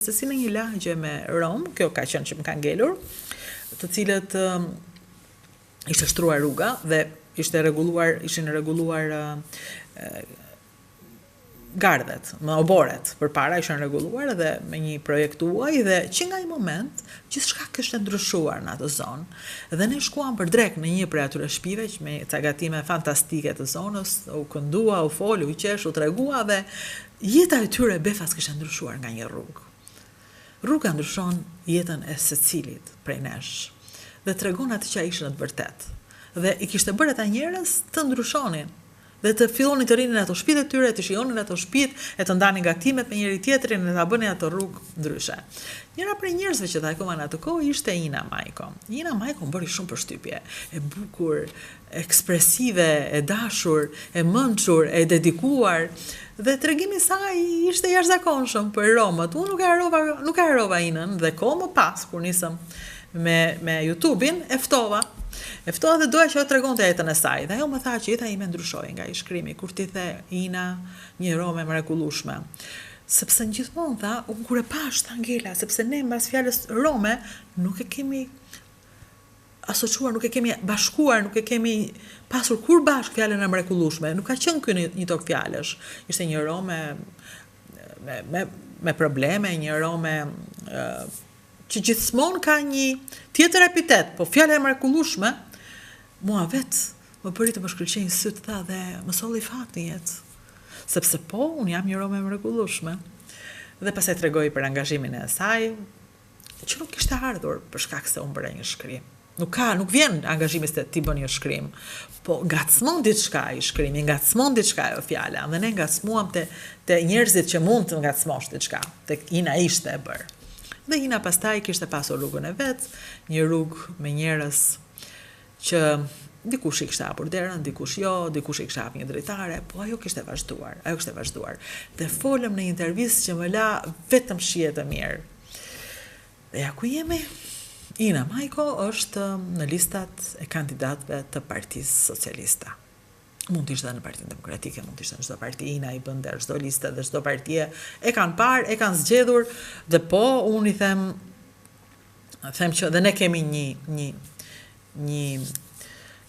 Se si në një lagje me rom, kjo ka qenë që më ka ngelur, të cilët ishte shtruar rruga dhe ishte rregulluar, ishin rregulluar gardhet, me oboret përpara ishin rregulluar dhe me një projekt tuaj dhe që nga ai moment gjithçka kishte ndryshuar në atë zonë. Dhe ne shkuam për drekë në një prej atyre shtëpive që me ca gatime fantastike të zonës, u këndua, u fol, u qesh, u tregua dhe jeta e tyre befas kishte ndryshuar nga një rrugë. Rruga ndryshon jetën e secilit prej nesh dhe tregon atë që ai ishte në të vërtetë. Dhe i kishte bërë ata njerëz të ndryshonin dhe të fillonin të rrinin në ato shtëpitë e tyre, të shijonin ato shtëpitë e të ndanin gatimet me njëri tjetrin e ta bënin atë rrugë ndryshe. Njëra prej njerëzve që takova në atë kohë ishte Ina Majko. Ina Majko më bëri shumë përshtypje, e bukur, ekspresive, e dashur, e mençur, e dedikuar dhe tregimi i saj ishte i jashtëzakonshëm për romët. Unë nuk e harrova, nuk e harrova Inën dhe kohë më pas kur nisëm me me YouTube-in e ftova. E ftova dhe doja që ajo tregonte jetën e saj. Dhe ajo më tha që jeta ime ndryshoi nga ai shkrimi kur ti the Ina, një rome e mrekullueshme. Sepse në gjithmonë tha, unë kur e pash tha Ngela, sepse ne mbas fjalës rome nuk e kemi asociuar, nuk e kemi bashkuar, nuk e kemi pasur kur bashkë fjalën e mrekullueshme. Nuk ka qenë ky një, një togfjalësh. Ishte një rome me me me probleme, një rome që gjithmonë ka një tjetër epitet, po fjala e mrekullueshme mua vet më bëri të më shkëlqejnë sytë tha dhe më solli fat në jetë. Sepse po, unë jam një rome e mrekullueshme. Dhe pastaj tregoi për angazhimin e saj, që nuk kishte ardhur për shkak se unë bëra një shkrim. Nuk ka, nuk vjen angazhimi se ti bën një shkrim, po ngacmon diçka ai shkrimi, ngacmon diçka ajo fjala, dhe ne ngacmuam te te njerëzit që mund të ngacmosh diçka, tek Ina ishte e bërë. Dhe Ina pastaj kishte pasur rrugën e vet, një rrugë me njerëz që dikush i kishte hapur derën, dikush jo, dikush i kishte hapur një dritare, po ajo kishte vazhduar, ajo kishte vazhduar. Dhe folëm në një intervistë që më la vetëm shije të mirë. Dhe ja ku jemi. Ina Majko është në listat e kandidatëve të Partisë Socialiste. Mund të ishte edhe në Partinë Demokratike, mund të ishte në çdo parti, Ina i bën nder çdo liste dhe çdo partie. E kanë parë, e kanë zgjedhur dhe po unë i them them që dhe ne kemi një një një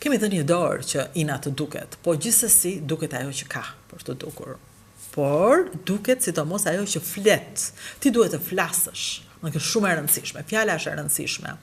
kemi dhënë një dorë që Ina të duket, po gjithsesi duket ajo që ka për të dukur. Por duket sidomos ajo që flet. Ti duhet të flasësh. Kjo është shumë e rëndësishme. Fjala është e rëndësishme.